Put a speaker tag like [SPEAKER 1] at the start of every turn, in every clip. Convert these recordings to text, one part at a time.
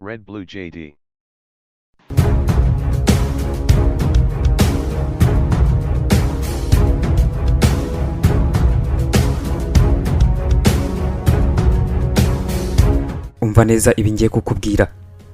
[SPEAKER 1] Red Blue JD.
[SPEAKER 2] Umva neza ibi ngiye kukubwira.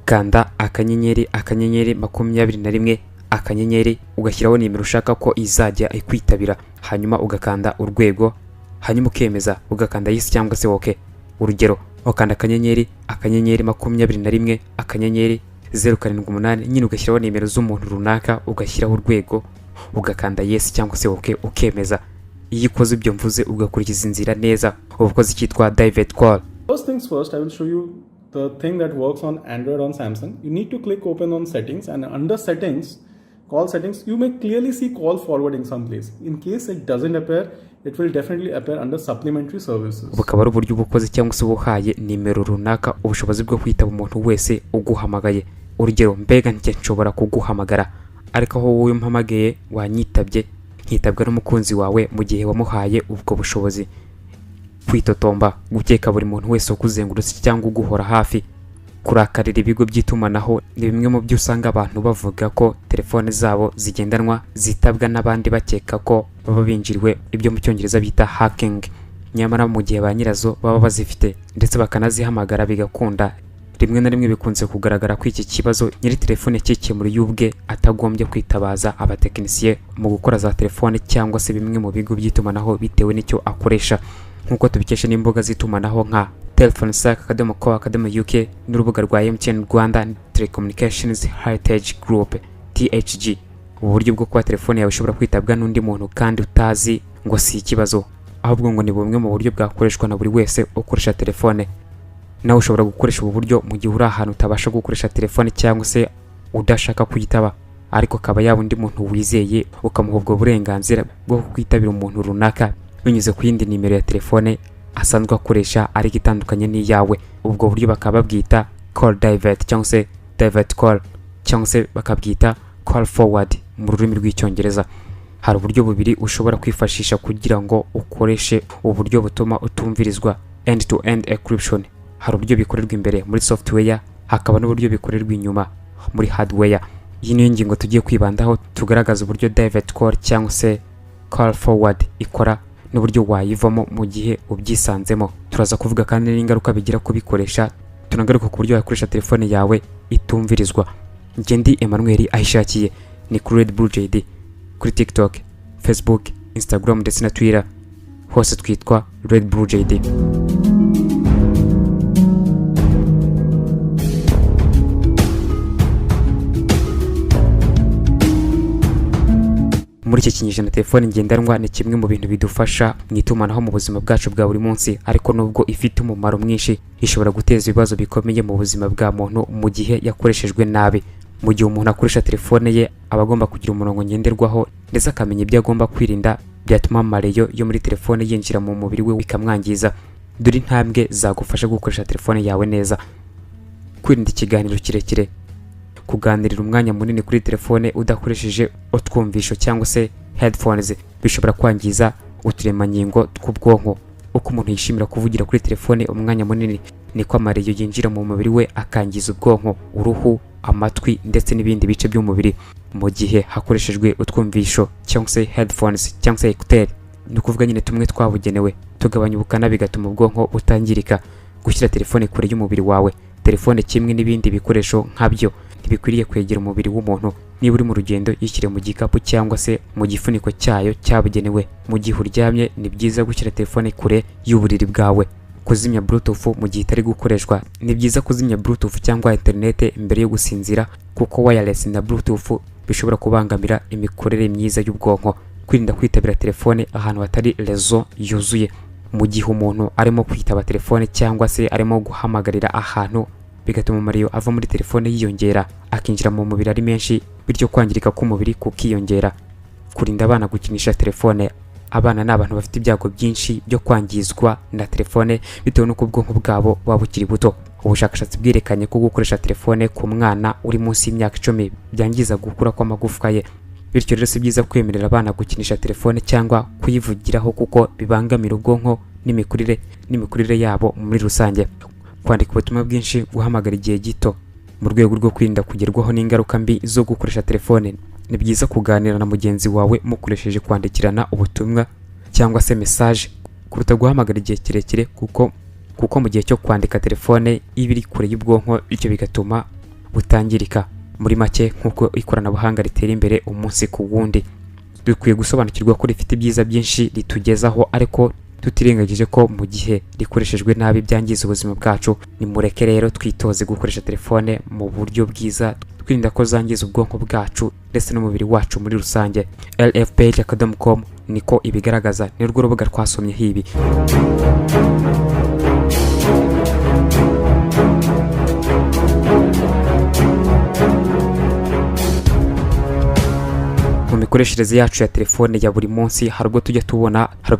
[SPEAKER 2] Kanda **21*#, ugashyiraho nimero ushaka ko izajya ikwitabira, hanyuma ugakanda urwego, hanyuma ukemeza, ugakanda yes cyangwa se OK. Urugero, ukanda **21*078 nyine, ugashyiraho nimero z'umuntu runaka, ugashyiraho urwego, ugakanda yes cyangwa se OK, ukemeza. Iyo ukoze ibyo mvuze, ugakurikiza inzira neza, uba ukoze icyitwa divert call.
[SPEAKER 3] First things first, I will show you the thing that works on Android on Samsung. You need to click open on settings, and under settings, call settings, you may clearly see call forwarding someplace. In case it doesn't appear, it will definitely appear under supplementary services.
[SPEAKER 2] Bukaba ari uburyo uba ukoze cyangwa se uba uhaye nimero runaka ubushobozi bwo kwitaba umuntu wese uguhamagaye. Urugero, mbega njye nshobora kuguhamagara, ariko aho wowe umpamagaye wanyitabye, nkitabwa n'umukunzi wawe mu gihe wamuhaye ubwo bushobozi. Kwitotomba, gukeka buri muntu wese ukuzengurutse cyangwa uguhora hafi, kurakarira ibigo by'itumanaho ni bimwe mu byo usanga abantu bavuga ko telefone zabo zigendanwa zitabwa n'abandi, bakeka ko baba binjiriwe, ibyo mu Cyongereza bita hacking, nyamara mu gihe ba nyirazo baba bazifite ndetse bakanazihamagara bigakunda. Rimwe na rimwe bikunze kugaragara ko iki kibazo nyiri telefone cyikemura ubwe, atagombye kwitabaza abatekinisiye mu gukora za telefone cyangwa se bimwe mu bigo by'itumanaho, bitewe n'icyo akoresha, nk'uko tubikesha n'imbuga z'itumanaho nka telephonestack.co.uk n'urubuga rwa MTN Rwanda Telecommunications Heritage Group, THG. Ubu buryo bwo kuba telefone yawe ishobora kwitabwa n'undi muntu kandi utazi ngo si ikibazo, ahubwo ngo ni bumwe mu buryo bwakoreshwa na buri wese ukoresha telefone. Nawe ushobora gukoresha ubu buryo mu gihe uri ahantu utabasha gukoresha telefone cyangwa se udashaka kuyitaba, ariko akaba yaba undi muntu wizeye, ukamuha ubwo burenganzira bwo kwitabira umuntu runaka binyuze ku yindi nimero ya telefone asanzwe akoresha ariko itandukanye n'iyawe. Ubwo buryo bakaba babwita call divert cyangwa se divert call, cyangwa se bakabwita call forward mu rurimi rw'Icyongereza. Hari uburyo bubiri ushobora kwifashisha kugira ngo ukoreshe uburyo butuma utumvirizwa, end to end encryption. Hari uburyo bikorerwa imbere muri software, hakaba n'uburyo bikorerwa inyuma muri hardware. Iyi niyo ngingo tugiye kwibandaho, tugaragaza uburyo divert call cyangwa se call forward ikora n'uburyo wayivamo mu gihe ubyisanzemo. Turaza kuvuga kandi n'ingaruka bigira kubikoresha, tunagaruka ku buryo wakoresha telefone yawe itumvirizwa. Njye ndi Emmanuel Ahishakiye, ni kuri Red Blue JD, kuri TikTok, Facebook, Instagram ndetse na Twitter, hose twitwa Red Blue JD. Muri iki kinyejana, telefone ngendanwa ni kimwe mu bintu bidufasha mu itumanaho mu buzima bwacu bwa buri munsi. Ariko nubwo ifite umumaro mwinshi, ishobora guteza ibibazo bikomeye mu buzima bwa muntu mu gihe yakoreshejwe nabi. Mu gihe umuntu akoresha telefone ye, aba agomba kugira umurongo ngenderwaho ndetse akamenya ibyo agomba kwirinda byatuma amareyo yo muri telefone yinjira mu mubiri we bikamwangiza. Dore intambwe zagufasha gukoresha telefone yawe neza. Kwirinda ikiganiro kirekire. Kuganirira umwanya munini kuri telefone udakoresheje utwumvisho cyangwa se headphones bishobora kwangiza uturemangingo tw'ubwonko. Uko umuntu yishimira kuvugira kuri telefone umwanya munini, niko amareyo yinjira mu mubiri we akangiza ubwonko, uruhu, amatwi ndetse n'ibindi bice by'umubiri. Mu gihe hakoreshejwe utwumvisho cyangwa se headphones cyangwa se écouteurs, ni ukuvuga nyine tumwe twabugenewe, tugabanya ubukana, bigatuma ubwonko butangirika. Gushyira telefone kure y'umubiri wawe. Telefone kimwe n'ibindi bikoresho nkabyo ntibikwiriye kwegera umubiri w'umuntu. Niba uri mu rugendo, yishyire mu gikapu cyangwa se mu gifuniko cyayo cyabugenewe. Mu gihe uryamye, ni byiza gushyira telefone kure y'uburiri bwawe. Kuzimya Bluetooth mu gihe itari gukoreshwa. Ni byiza kuzimya Bluetooth cyangwa internet mbere yo gusinzira, kuko wireless na Bluetooth bishobora kubangamira imikorere myiza y'ubwonko. Kwirinda kwitabira telefone ahantu hatari réseau yuzuye. Mu gihe umuntu arimo kwitaba telefone cyangwa se arimo guhamagarira ahantu, bigatuma umuriro ava muri telefone yiyongera akinjira mu mubiri ari menshi, bityo kwangirika k'umubiri kukiyongera. Kurinda abana gukinisha telefone. Abana ni abantu bafite ibyago byinshi byo kwangizwa na telefone bitewe n'uko ubwonko bwabo buba bukiri buto. Ubushakashatsi bwerekanye ko gukoresha telefone ku mwana uri munsi y'imyaka 10 byangiza gukura kw'amagufwa ye. Bityo rero, si byiza kwemerera abana gukinisha telefone cyangwa kuyivugiraho, kuko bibangamira ubwonko n'imikurire yabo muri rusange. Kwandika ubutumwa bwinshi, guhamagara igihe gito. Mu rwego rwo kwirinda kugerwaho n'ingaruka mbi zo gukoresha telefone, ni byiza kuganira na mugenzi wawe mukoresheje kwandikirana ubutumwa cyangwa se message kuruta guhamagara igihe kirekire, kuko mu gihe cyo kwandika telefone iba iri kure y'ubwonko, bityo bigatuma butangirika. Muri make, nk'uko ikoranabuhanga ritera imbere umunsi ku wundi, dukwiye gusobanukirwa ko rifite ibyiza byinshi ritugezaho, ariko tutirengagije ko mu gihe rikoreshejwe nabi byangiza ubuzima bwacu. Nimureke rero twitoze gukoresha telefone mu buryo bwiza, twirinda ko zangiza ubwonko bwacu ndetse n'umubiri wacu muri rusange. lfpage.com niko ibigaragaza, ni rwo rubuga twasomyeho ibi. Mu mikoreshereze yacu ya telefone ya buri munsi, hari ubwo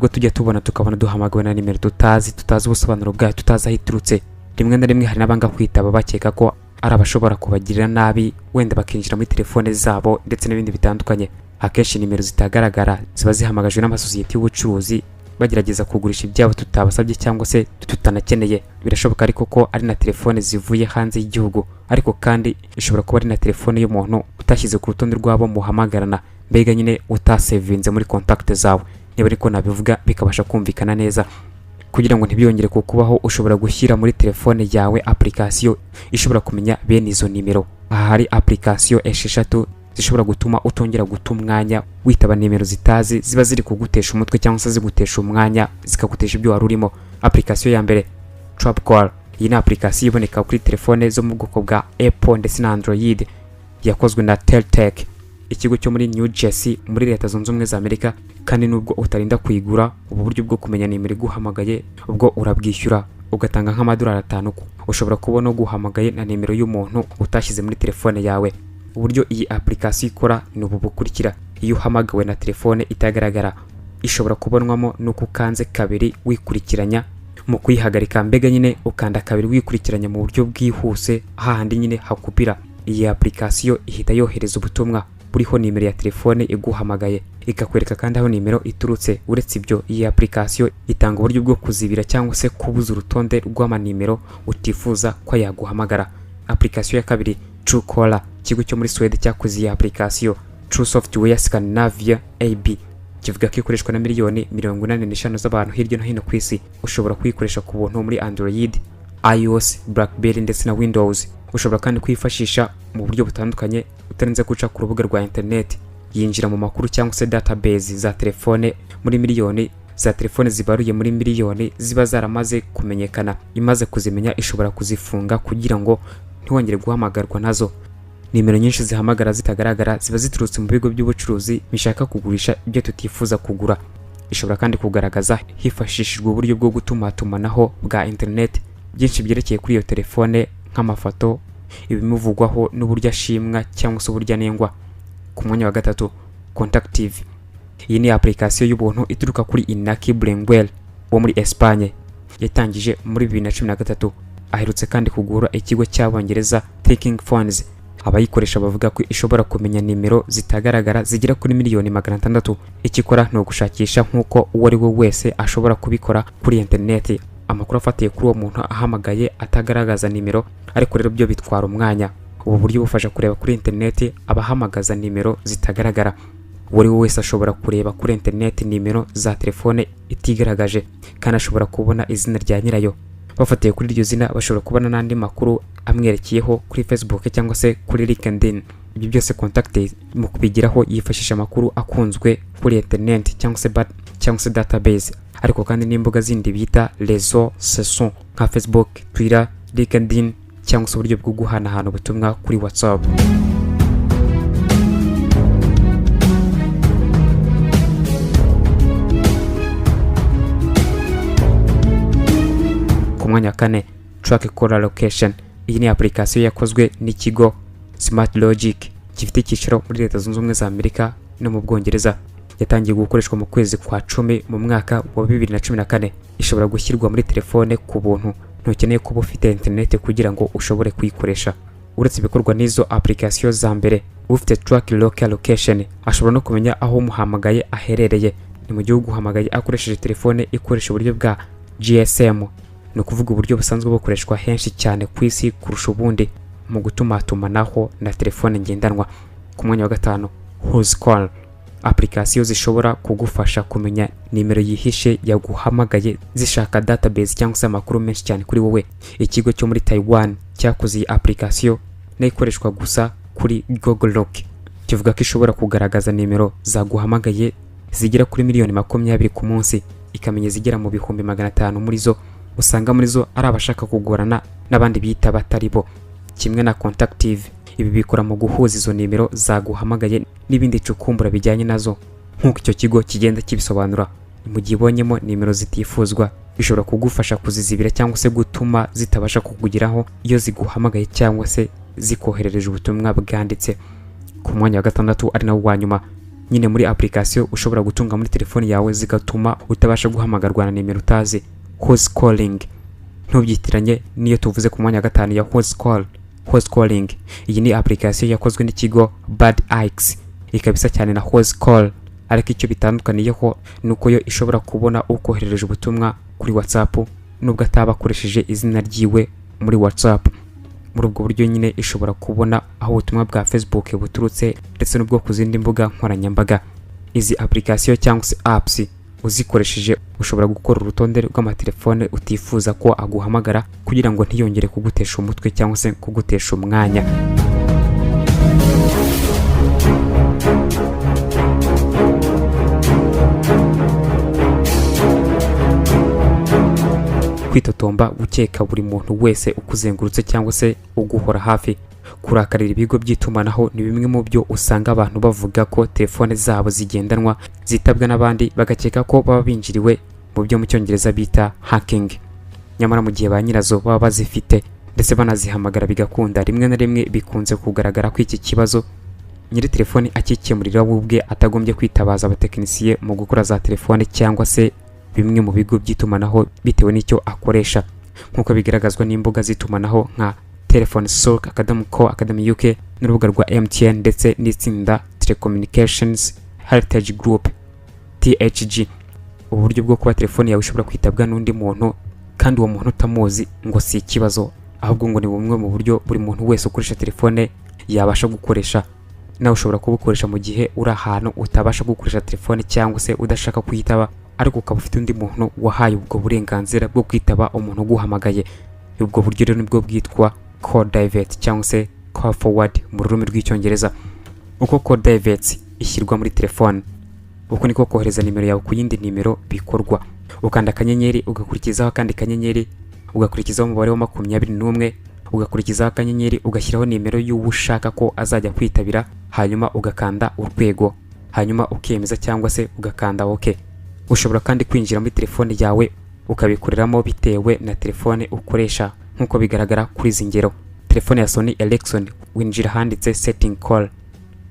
[SPEAKER 2] tujya tubona tukabona duhamagawe na nimero tutazi ubusobanuro bwayo, tutazi aho iturutse. Rimwe na rimwe hari n'abanga kwitaba bakeka ko ari abashobora kubagirira nabi, wenda bakinjira muri telefone zabo ndetse n'ibindi bitandukanye. Akenshi nimero zitagaragara ziba zihamagajwe n'amasosiyete y'ubucuruzi bagerageza kugurisha ibyabo tutabasabye cyangwa se tutanakeneye. Birashoboka ariko ko ari na telefone zivuye hanze y'igihugu, ariko kandi ishobora kuba ari na telefone y'umuntu utashyize ku rutonde rw'abo muhamagarana, mbega nyine utasevinze muri contact zawe, niba ariko nabivuga bikabasha kumvikana neza. Kugira ngo ntibiyongere kukubaho, ushobora gushyira muri telefone yawe application ishobora kumenya bene izo nimero. Aha hari application 6 zishobora gutuma utongera guta umwanya witaba nimero zitazi ziba ziri kugutesha umutwe cyangwa se zigutesha umwanya, zikagutesha ibyo wari urimo. Application ya mbere, Trap Call. Iyi ni application iboneka kuri telefone zo mu bwoko bwa Apple ndetse na Android, yakozwe na Teltech, ikigo cyo muri New Jersey muri Leta Zunze Ubumwe za Amerika. Kandi nubwo utarinda kuyigura, ubu buryo bwo kumenya nimero iguhamagaye ubwo urabwishyura, ugatanga nk'amadolari 5. Ushobora kubona uguhamagaye na nimero y'umuntu utashyize muri telefone yawe. Uburyo iyi application ikora ni ubu bukurikira: iyo uhamagawe na telefone itagaragara, ishobora kubonwamo nuko ukanze kabiri wikurikiranya mu kuyihagarika, mbega nyine ukanda kabiri wikurikiranya mu buryo bwihuse hahandi nyine hakupira. Iyi application ihita yohereza ubutumwa buriho nimero ya telefone iguhamagaye, ikakwereka kandi aho nimero iturutse. Uretse ibyo, iyi application itanga uburyo bwo kuzibira cyangwa se kubuza urutonde rw'amanimero utifuza ko yaguhamagara. Application ya kabiri, Truecaller. Ikigo cyo muri Suwede cyakoze iyi application, True Software Scandinavia AB, kivuga ko ikoreshwa na miliyoni 85 z'abantu hirya no hino ku isi. Ushobora kuyikoresha ku buntu muri Android, iOS, BlackBerry ndetse na Windows. Ushobora kandi kuyifashisha mu buryo butandukanye utarinze guca ku rubuga rwa internet. Yinjira mu makuru cyangwa se database za telefone muri miliyoni za telefone zibaruye muri miliyoni ziba zaramaze kumenyekana. Imaze kuzimenya, ishobora kuzifunga kugira ngo ntiwongere guhamagarwa nazo. Nimero nyinshi zihamagara zitagaragara ziba ziturutse mu bigo by'ubucuruzi bishaka kugurisha ibyo tutifuza kugura. Ishobora kandi kugaragaza hifashishijwe uburyo bwo gutumatumanaho bwa internet byinshi byerekeye kuri iyo telefone, nk'amafoto, ibimuvugwaho n'uburyo ashimwa cyangwa se uburyo anengwa. Ku mwanya wa gatatu, Contactive. Iyi ni application y'ubuntu ituruka kuri Inaki Brenguel wo muri Espagne, yatangije muri 2013. Aherutse kandi kugura ikigo cy'Abongereza Thinking Phones. Abayikoresha bavuga ko ishobora kumenya nimero zitagaragara zigera kuri miliyoni 600. Icyo ikora ni ugushakisha nk'uko uwo ari we wese ashobora kubikora kuri interineti, amakuru afatiye kuri uwo muntu ahamagaye atagaragaza nimero, ariko rero byo bitwara umwanya. Ubu buryo bufasha kureba kuri interineti abahamagaza nimero zitagaragara. Uwo ari we wese ashobora kureba kuri interineti nimero za telefone itigaragaje, kandi ashobora kubona izina rya nyirayo. Bafatiye kuri iryo zina, bashobora kubona n'andi makuru amwerekeyeho kuri Facebook cyangwa se kuri LinkedIn. Ibyo byose Contact mu kubigeraho yifashisha amakuru akunzwe kuri internet cyangwa se database, ariko kandi n'imbuga zindi bita réseaux sociaux nka Facebook, Twitter, LinkedIn cyangwa se uburyo bwo guhanahana ubutumwa kuri WhatsApp. Ku mwanya wa kane, Track Caller Location. Iyi ni application yakozwe n'ikigo Smart Logic gifite icyicaro muri Leta Zunze Ubumwe za Amerika no mu Bwongereza. Yatangiye gukoreshwa mu kwezi kwa 10 mu mwaka wa 2014. Ishobora gushyirwa muri telefone ku buntu, ntukeneye kuba ufite internet kugira ngo ushobore kuyikoresha. Uretse ibikorwa n'izo application za mbere, ufite Track Local Location ashobora no kumenya aho umuhamagaye aherereye. Ni mu gihugu uhamagaye akoresheje telefone ikoresha uburyo bwa GSM, ni ukuvuga uburyo busanzwe bukoreshwa henshi cyane ku isi kurusha ubundi. mu gutumatumanaho na telefone ngendanwa. Ku mwanya wa gatanu, Whoscall, application zishobora kugufasha kumenya nimero yihishe yaguhamagaye zishaka database cyangwa se amakuru menshi cyane kuri wowe. Ikigo cyo muri Taiwan cyakoze iyi application, nayo ikoreshwa gusa kuri Google Lock. Kivuga ko ishobora kugaragaza nimero zaguhamagaye zigera kuri miliyoni 20 ku munsi, ikamenya izigera mu 500,000 muri zo. Usanga muri zo ari abashaka kugorana n'abandi bita batari bo. Kimwe na Contactive, ibi bikora mu guhuza izo nimero zaguhamagaye n'ibindi cukumbura bijyanye nazo, nk'uko icyo kigo kigenda kibisobanura. Mu gihe ibonyemo nimero zitifuzwa, bishobora kugufasha kuzizibira cyangwa se gutuma zitabasha kukugeraho iyo ziguhamagaye cyangwa se zikoherereje ubutumwa bwanditse. Ku mwanya wa gatandatu, ari nawo wa nyuma nyine, muri application ushobora gutunga muri telefoni yawe zigatuma utabasha guhamagarwa na nimero utazi, Who's Calling. Ntubyitiranye n'iyo tuvuze ku mwanya wa gatanu ya Whoscall. Who's Calling, iyi ni application yakozwe n'ikigo Bad Ix, ikaba isa cyane na Whoscall, ariko icyo bitandukaniyeho ni uko yo ishobora kubona ukoherereje ubutumwa kuri WhatsApp nubwo ataba akoresheje izina ryiwe muri WhatsApp. Muri ubwo buryo nyine ishobora kubona aho ubutumwa bwa Facebook buturutse ndetse n'ubwo ku zindi mbuga nkoranyambaga. Izi application cyangwa se apps, uzikoresheje ushobora gukora urutonde rw'amatelefone utifuza ko aguhamagara, kugira ngo ntiyongere kugutesha umutwe cyangwa se kugutesha umwanya. Kwitotomba, gukeka buri muntu wese ukuzengurutse cyangwa se uguhora hafi, kurakarira ibigo by'itumanaho, ni bimwe mu byo usanga abantu bavuga ko telefone zabo zigendanwa zitabwa n'abandi, bagakeka ko baba binjiriwe mu byo mu Cyongereza bita hacking. Nyamara mu gihe ba nyirazo baba bazifite ndetse banazihamagara bigakunda, rimwe na rimwe bikunze kugaragara ko iki kibazo nyiri telefone akikemurira we ubwe, atagombye kwitabaza abatekinisiye mu gukora za telefone cyangwa se bimwe mu bigo by'itumanaho, bitewe n'icyo akoresha, nk'uko bigaragazwa n'imbuga z'itumanaho nka telephone.co.uk n'urubuga rwa MTN ndetse n'itsinda Telecommunications Heritage Group, THG. Ubu buryo bwo kuba telefone yawe ishobora kwitabwa n'undi muntu kandi uwo muntu utamuzi ngo si ikibazo, ahubwo ngo ni bumwe mu buryo buri muntu wese ukoresha telefone yabasha gukoresha. Nawe ushobora kubukoresha mu gihe uri ahantu utabasha gukoresha telefone cyangwa se udashaka kuyitaba, ariko ukaba ufite undi muntu wahaye ubwo burenganzira bwo kwitaba umuntu uguhamagaye. Ubwo buryo rero nibwo bwitwa call divert cyangwa se call forward mu rurimi rw'Icyongereza. Uko call divert ishyirwa muri telefone, uko niko kohereza nimero yawe ku yindi nimero bikorwa. Ukanda akanyenyeri, ugakurikizaho akandi kanyenyeri, ugakurikizaho umubare wa 21, ugakurikizaho akanyenyeri, ugashyiraho nimero y'uwo ushaka ko azajya kwitabira, hanyuma ugakanda urwego, hanyuma ukemeza cyangwa se ugakanda OK. Ushobora kandi kwinjira muri telefone yawe ukabikoreramo bitewe na telefone ukoresha, nk'uko bigaragara kuri izi ngero. Telefone ya Sony Ericsson, winjira ahanditse setting call,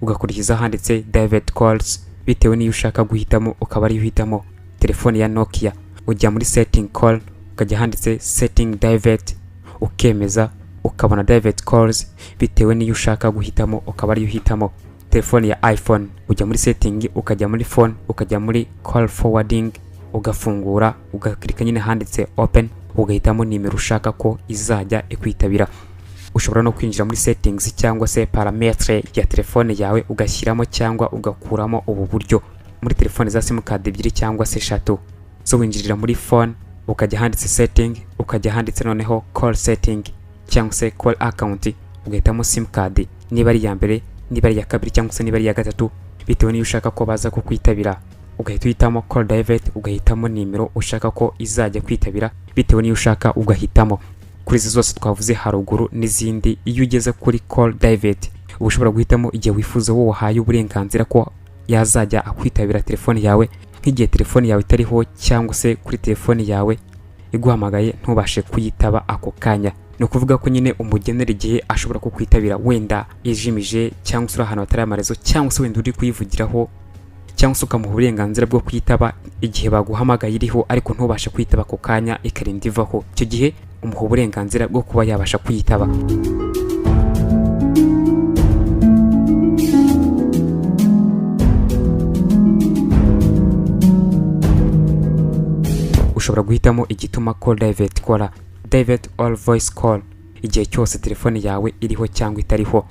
[SPEAKER 2] ugakurikiza ahanditse divert calls, bitewe n'iyo ushaka guhitamo ukaba ariyo uhitamo. Telefone ya Nokia, ujya muri setting call, ukajya ahanditse setting divert, ukemeza, ukabona divert calls, bitewe n'iyo ushaka guhitamo ukaba ariyo uhitamo. Telefone ya iPhone, ujya muri setting, ukajya muri phone, ukajya muri call forwarding, ugafungura, ugakirika nyine handitse open, ugahitamo nimero ushaka ko izajya ikwitabira. Ushobora no kwinjira muri settings cyangwa se paramètre ya telefone yawe, ugashyiramo cyangwa ugakuramo ubu buryo. Muri telefone za simukadi ebyiri cyangwa se eshatu zo, winjirira muri phone, ukajya ahanditse setting, ukajya ahanditse noneho call setting cyangwa se call account, ugahitamo simukadi, niba ari iya mbere, niba ari iya kabiri cyangwa se niba ari iya gatatu, bitewe n'iyo ushaka ko baza kukwitabira, ugahita uhitamo call divert, ugahitamo nimero ushaka ko izajya kwitabira, bitewe n'iyo ushaka ugahitamo. Kuri izi zose twavuze haruguru n'izindi, iyo ugeze kuri call divert, uba ushobora guhitamo igihe wifuza wowe wahaye uburenganzira ko yazajya akwitabira telefone yawe, nk'igihe telefone yawe itariho cyangwa se kuri telefone yawe iguhamagaye ntubashe kuyitaba ako kanya. Ni ukuvuga ko nyine umugenera igihe ashobora kukwitabira, wenda yijimije cyangwa se uri ahantu hatari amarezo cyangwa se wenda uri kuyivugiraho, cyangwa se ukamuha uburenganzira bwo kuyitaba igihe baguhamagaye iriho ariko ntubashe kuyitaba ako kanya, ikarinda ivaho. Icyo gihe umuha uburenganzira bwo kuba yabasha kuyitaba. Ushobora guhitamo igituma call divert ikora divert all voice call. igihe cyose telefone yawe iriho cyangwa itariho.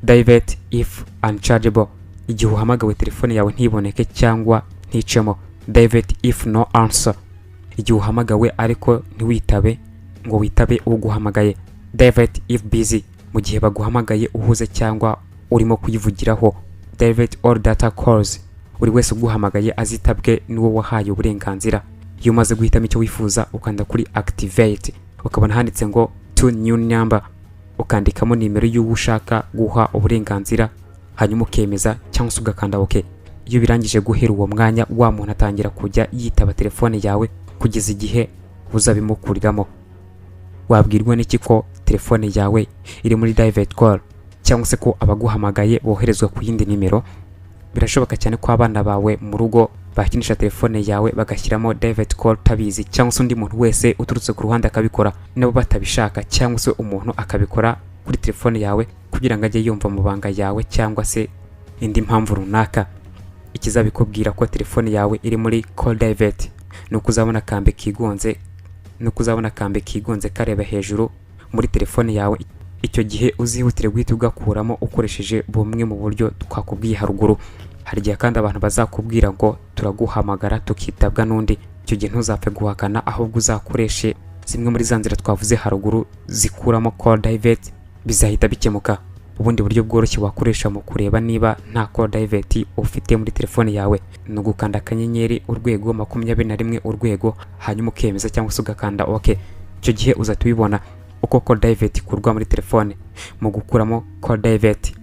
[SPEAKER 2] Divert if unchargeable, igihe uhamagawe telefone yawe ntiboneke cyangwa nticemo. Divert if no answer, igihe uhamagawe ariko ntiwitabe ngo witabe uguhamagaye. Divert if busy, mu gihe baguhamagaye uhuze cyangwa urimo kuyivugiraho. Divert all data calls, buri wese uguhamagaye azitabwe n'uwo wahaye uburenganzira. Iyo umaze guhitamo icyo wifuza, ukanda kuri activate, ukabona handitse ngo "to new number", ukandikamo nimero y'uwo ushaka guha uburenganzira, hanyuma ukemeza cyangwa se ugakanda OK. Iyo birangije, guhera uwo mwanya wa muntu atangira kujya yitaba telefone yawe kugeza igihe uzabimukuriramo. Wabwirwa n'iki ko telefone yawe iri muri divert call, cyangwa se ko abaguhamagaye boherezwa ku yindi nimero? Birashoboka cyane ko abana bawe mu rugo bakinisha telefone yawe bagashyiramo divert call utabizi, cyangwa se undi muntu wese uturutse ku ruhande akabikora nabo batabishaka, cyangwa se umuntu akabikora kuri telefone yawe kugira ngo ajye yumva amabanga yawe, cyangwa se indi mpamvu runaka. Ikizabikubwira ko telefone yawe iri muri call divert ni uko uzabona akambi kigonze kareba hejuru muri telefone yawe. Icyo gihe uzihutire guhita ugakuramo ukoresheje bumwe mu buryo twakubwiye haruguru. Hari igihe kandi abantu bazakubwira ngo "Turaguhamagara", tukitabwa n'undi. Icyo gihe ntuzapfe guhakana, ahubwo uzakoreshe zimwe muri za nzira twavuze haruguru zikuramo call divert, bizahita bikemuka. Ubundi buryo bworoshye wakoresha mu kureba niba nta call divert ufite muri telefone yawe ni ugukanda *#21#, hanyuma ukemeza cyangwa se ugakanda OK. Icyo gihe uzahita ubibona. Uko call divert ikurwa muri telefone: mu gukuramo call divert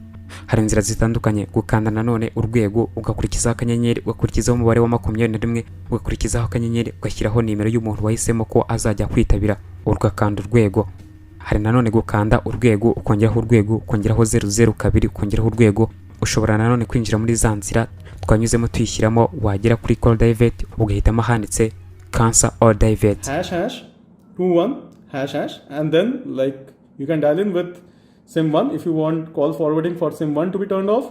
[SPEAKER 2] hari inzira zitandukanye: gukanda nanone urwego, ugakurikizaho akanyenyeri, ugakurikizaho umubare wa 21, ugakurikizaho akanyenyeri, ugashyiraho nimero y'umuntu wahisemo ko azajya kwitabira, ugakanda urwego. Hari nanone gukanda urwego, ukongeraho urwego, ukongeraho 002, ukongeraho urwego. Ushobora nanone kwinjira muri za nzira twanyuzemo tuyishyiramo, wagera kuri call divert ugahitamo ahanditse "cancel all divert".
[SPEAKER 3] ##21 hash hash, and then like you can dial in with sim 1 if you want call forwarding for sim 1 to be turned off,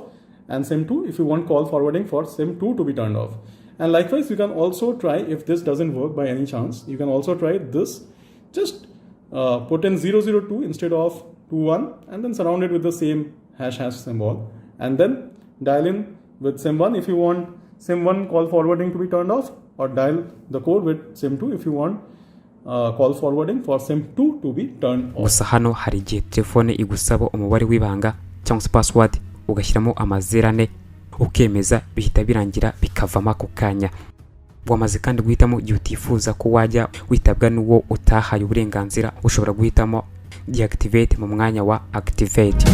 [SPEAKER 3] and sim 2 if you want call forwarding for sim 2 to be turned off. And likewise, you can also try, if this doesn't work by any chance, you can also try this: just put in 002 instead of 21 and then surround it with the same hash hash symbol, and then dial in with sim 1 if you want sim 1 call forwarding to be turned off, or dial the code with sim 2 if you want call forwarding for sim 2 to be turned off.
[SPEAKER 2] Gusa hano hari igihe telefone igusaba umubare w'ibanga cyangwa se password, ugashyiramo amazeru ane, ukemeza, bihita birangira bikavamo ako kanya. Wamaze kandi guhitamo igihe utifuza ko wajya witabwa n'uwo utahaye uburenganzira, ushobora guhitamo deactivate mu mwanya wa activate.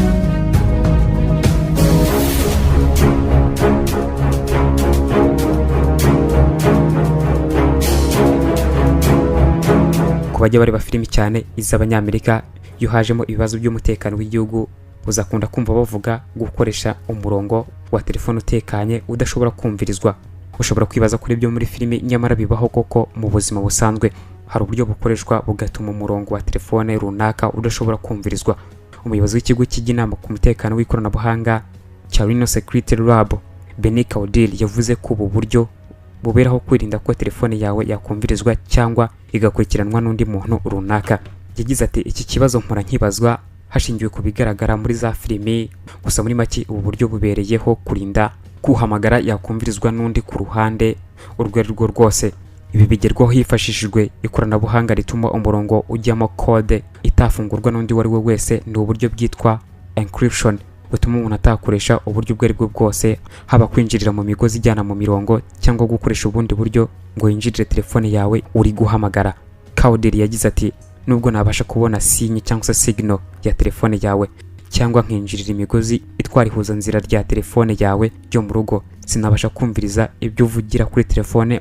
[SPEAKER 2] Ku bajya bareba filimi cyane iz'Abanyamerika, iyo hajemo ibibazo by'umutekano w'igihugu, uzakunda kumva bavuga gukoresha umurongo wa telefone utekanye udashobora kumvirizwa. Ushobora kwibaza kuri ibyo muri filimi, nyamara bibaho koko mu buzima busanzwe. Hari uburyo bukoreshwa bugatuma umurongo wa telefone runaka udashobora kumvirizwa. Umuyobozi w'ikigo kijya inama ku mutekano w'ikoranabuhanga cya Rhino Security Lab, Benny Caudill, yavuze ko ubu buryo buberaho kwirinda ko telefone yawe yakumvirizwa cyangwa igakurikiranwa n'undi muntu runaka. Yagize ati: "Iki kibazo mpora nkibazwa hashingiwe ku bigaragara muri za filimi. Gusa muri make, ubu buryo bubereyeho kurinda kuhamagara yakumvirizwa n'undi ku ruhande urwo ari rwo rwose. Ibi bigerwaho hifashishijwe ikoranabuhanga rituma umurongo ujyamo kode itafungurwa n'undi uwo ari we wese. Ni uburyo bwitwa encryption, butuma umuntu atakoresha uburyo ubwo ari bwo bwose, haba kwinjirira mu migozi ijyana mu mirongo cyangwa gukoresha ubundi buryo ngo yinjirire telefone yawe uri guhamagara." Caudill yagize ati: "Nubwo nabasha kubona signe cyangwa se signal ya telefone yawe, cyangwa nkinjirira imigozi itwara ihuzanzira rya telefone yawe ryo mu rugo, sinabasha kumviriza ibyo uvugira kuri telefone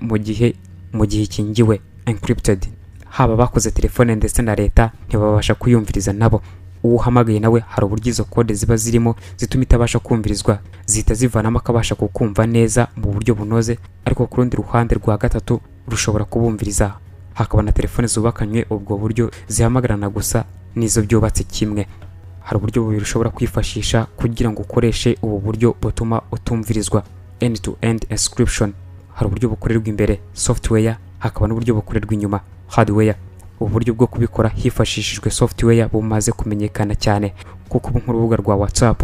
[SPEAKER 2] mu gihe ikingiwe, encrypted. Haba abakoze telefone ndetse na leta ntibabasha kuyumviriza nabo. Uwo uhamagaye nawe hari uburyo izo kode ziba zirimo zituma itabasha kumvirizwa, zihita zivanamo akabasha kukumva neza mu buryo bunoze. Ariko ku rundi ruhande rwa gatatu rushobora kubumviriza, hakaba na telefone zubakanywe ubwo buryo zihamagarana gusa n'izo byubatse kimwe. Hari uburyo bubiri ushobora kwifashisha kugira ngo ukoreshe ubu buryo butuma utumvirizwa, end to end encryption. Hari uburyo bukorerwa imbere, software, hakaba n'uburyo bukorerwa inyuma, hardware. Uburyo bwo kubikora hifashishijwe software bumaze kumenyekana cyane, kuko ubu nk'urubuga rwa WhatsApp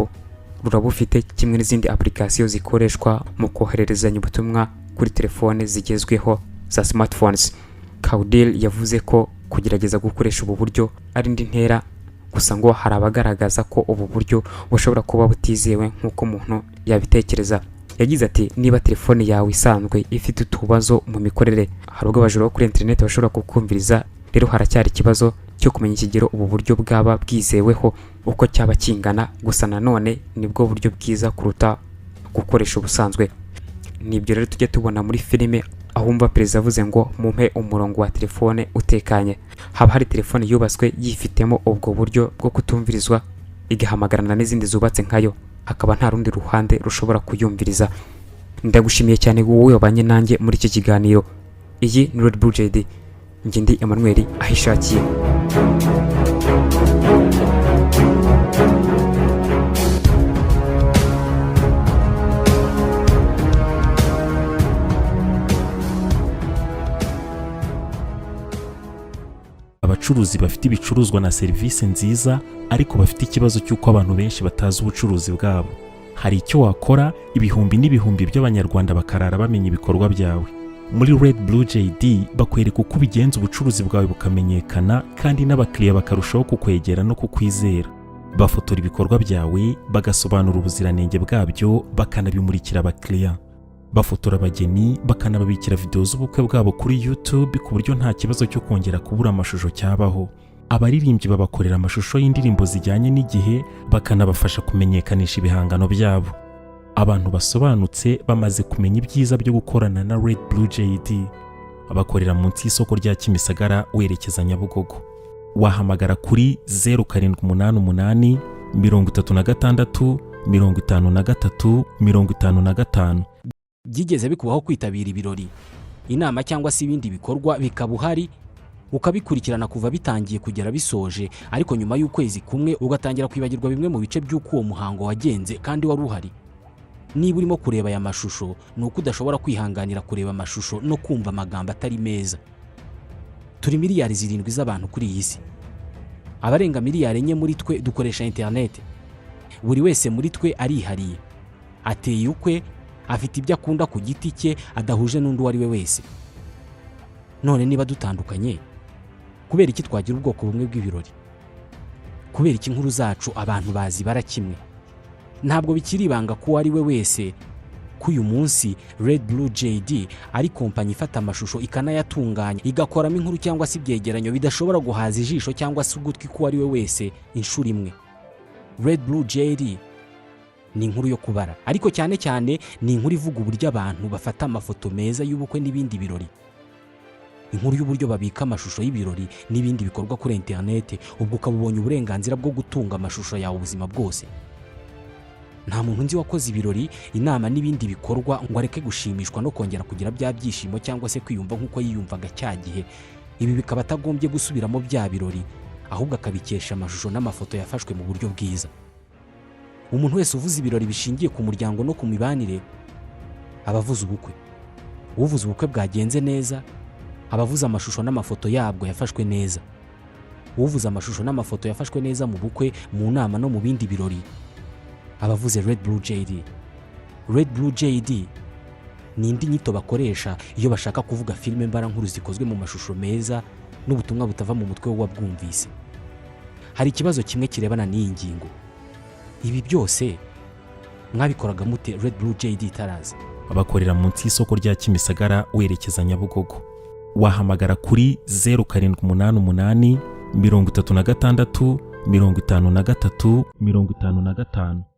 [SPEAKER 2] rurabufite, kimwe n'izindi application zikoreshwa mu kohererezanya ubutumwa kuri telefone zigezweho za smartphones. Caudill yavuze ko kugerageza gukoresha ubu buryo ari indi ntera, gusa ngo hari abagaragaza ko ubu buryo bushobora kuba butizewe nk'uko umuntu yabitekereza. Yagize ati: "Niba telefone yawe isanzwe ifite utubazo mu mikorere, hari ubwo abajura bo kuri interineti bashobora kukumviriza. Rero haracyari ikibazo cyo kumenya ikigero ubu buryo bwaba bwizeweho uko cyaba kingana, gusa nanone nibwo buryo bwiza kuruta gukoresha ubusanzwe." Nibyo rero tujya tubona muri filime, aho wumva perezida avuze ngo: "Mumpe umurongo wa telefone utekanye." Haba hari telefone yubatswe yifitemo ubwo buryo bwo kutumvirizwa, igahamagarana n'izindi zubatse nkayo, hakaba nta rundi ruhande rushobora kuyumviriza. Ndagushimiye cyane wowe wabanye nanjye muri iki kiganiro. Iyi ni Red Blue JD, njye ndi Emmanuel Ahishakiye.
[SPEAKER 1] Abacuruzi bafite ibicuruzwa na serivisi nziza ariko bafite ikibazo cy'uko abantu benshi batazi ubucuruzi bwabo, hari icyo wakora ibihumbi n'ibihumbi by'Abanyarwanda bakarara bamenya ibikorwa byawe. Muri Red Blue JD bakwereka uko ubigenza ubucuruzi bwawe bukamenyekana, kandi n'abakiriya bakarushaho kukwegera no kukwizera. Bafotora ibikorwa byawe, bagasobanura ubuziranenge bwabyo, bakanabimurikira abakiriya. Bafotora abageni, bakanababikira videwo z'ubukwe bwabo kuri YouTube, ku buryo nta kibazo cyo kongera kubura amashusho cyabaho. Abaririmbyi babakorera amashusho y'indirimbo zijyanye n'igihe, bakanabafasha kumenyekanisha ibihangano byabo. Abantu basobanutse bamaze kumenya ibyiza byo gukorana na Red Blue JD. Bakorera munsi y'isoko rya Kimisagara werekeza Nyabugogo. Wahamagara kuri 0788 36 53 55.
[SPEAKER 4] Byigeze bikubaho kwitabira ibirori, inama cyangwa se ibindi bikorwa, bikaba uhari ukabikurikirana kuva bitangiye kugera bisoje, ariko nyuma y'ukwezi kumwe ugatangira kwibagirwa bimwe mu bice by'uko uwo muhango wagenze kandi wari uhari? Niba urimo kureba aya mashusho, ni uko udashobora kwihanganira kureba amashusho no kumva amagambo atari meza. Turi miliyari 7 z'abantu kuri iyi si. Abarenga miliyari 4 muri twe dukoresha interineti. Buri wese muri twe arihariye, ateye ukwe, afite ibyo akunda ku giti cye adahuje n'undi uwo ari we wese. None niba dutandukanye, kubera iki twagira ubwoko bumwe bw'ibirori? Kubera iki inkuru zacu abantu bazibara kimwe? Ntabwo bikiri ibanga ko uwo ari we wese ko uyu munsi Red Blue JD ari kompanyi ifata amashusho, ikanayatunganya, igakoramo inkuru cyangwa se ibyegeranyo bidashobora guhaza ijisho cyangwa se ugutwi k'uwo ari we wese inshuro imwe. Red Blue JD ni inkuru yo kubara, ariko cyane cyane ni inkuru ivuga uburyo abantu bafata amafoto meza y'ubukwe n'ibindi birori, inkuru y'uburyo babika amashusho y'ibirori n'ibindi bikorwa kuri interineti, ubwo ukaba ubonye uburenganzira bwo gutunga amashusho yawe ubuzima bwose. Nta muntu nzi wakoze ibirori, inama n'ibindi bikorwa ngo areke gushimishwa no kongera kugira bya byishimo cyangwa se kwiyumva nk'uko yiyumvaga cya gihe. Ibi bikaba atagombye gusubiramo bya birori, ahubwo akabikesha amashusho n'amafoto yafashwe mu buryo bwiza. Umuntu wese uvuze ibirori bishingiye ku muryango no ku mibanire aba avuze ubukwe. Uvuze ubukwe bwagenze neza aba avuze amashusho n'amafoto yabwo yafashwe neza. Uvuze amashusho n'amafoto yafashwe neza mu bukwe, mu nama no mu bindi birori aba avuze Red Blue JD. Red Blue JD ni indi nyito bakoresha iyo bashaka kuvuga filime mbarankuru zikozwe mu mashusho meza n'ubutumwa butava mu mutwe w'uwabwumvise. Hari ikibazo kimwe kirebana n'iyi ngingo: ibi byose mwabikoraga mute Red Blue JD itaraza?
[SPEAKER 1] Bakorera munsi y'isoko rya Kimisagara werekeza Nyabugogo. Wahamagara kuri 0788 36 53 55.